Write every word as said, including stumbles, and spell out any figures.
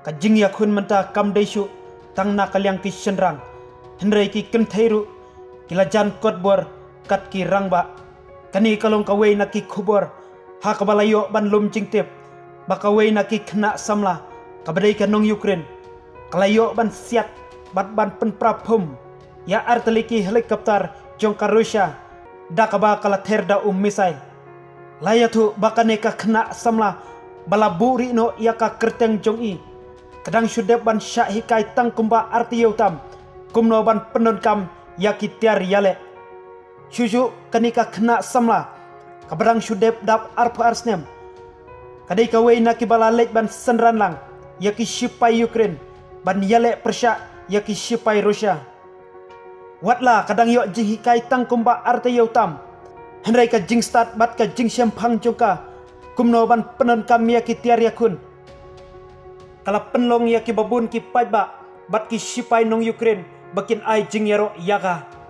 Ka jingïakhun mynta kam dei shuh tang na ka liang ki shynrang, hynrei ki kynthei ruh ki la jan kot bor kat ki rangbah. Kane ka long kawei na ki khubor ha kaba la ïoh ban lum jingtip ba kawei na ki khynnah samla kaba dei ka nong Ukraine ka la ïoh ban siat bad ban pynpra phum ïa artylli ki helicopter jong ka Russia da kaba ka la ther da u missile. La ïathuh ba kane ka khynnah samla ba la buhrieh noh ïa ka kyrteng jong i ka dang shu dep ban shah hikai tang kumba artylli tam kumno ban pyndonkam ïa ki tiar ïaleh. Shuh shuh kane ka khynnah samla kaba dang shu dep dap arphew ar snem ka dei kawei na kiba la leit ban synran lang ïa ki shipai Ukraine ban ïaleh pyrshah ïa ki shipai Russia. Watla ka dang ïoh jinghikai tang kumba artylli tam, hynrei ka jingstad bad ka jingshemphang jong ka kumno ban pyndonkam ïa ki tiar ïakhun ka la pynlong ïa kiba bun ki paidbah bad ki shipai nong Ukraine ba kin ai jingïaroh ïa ka.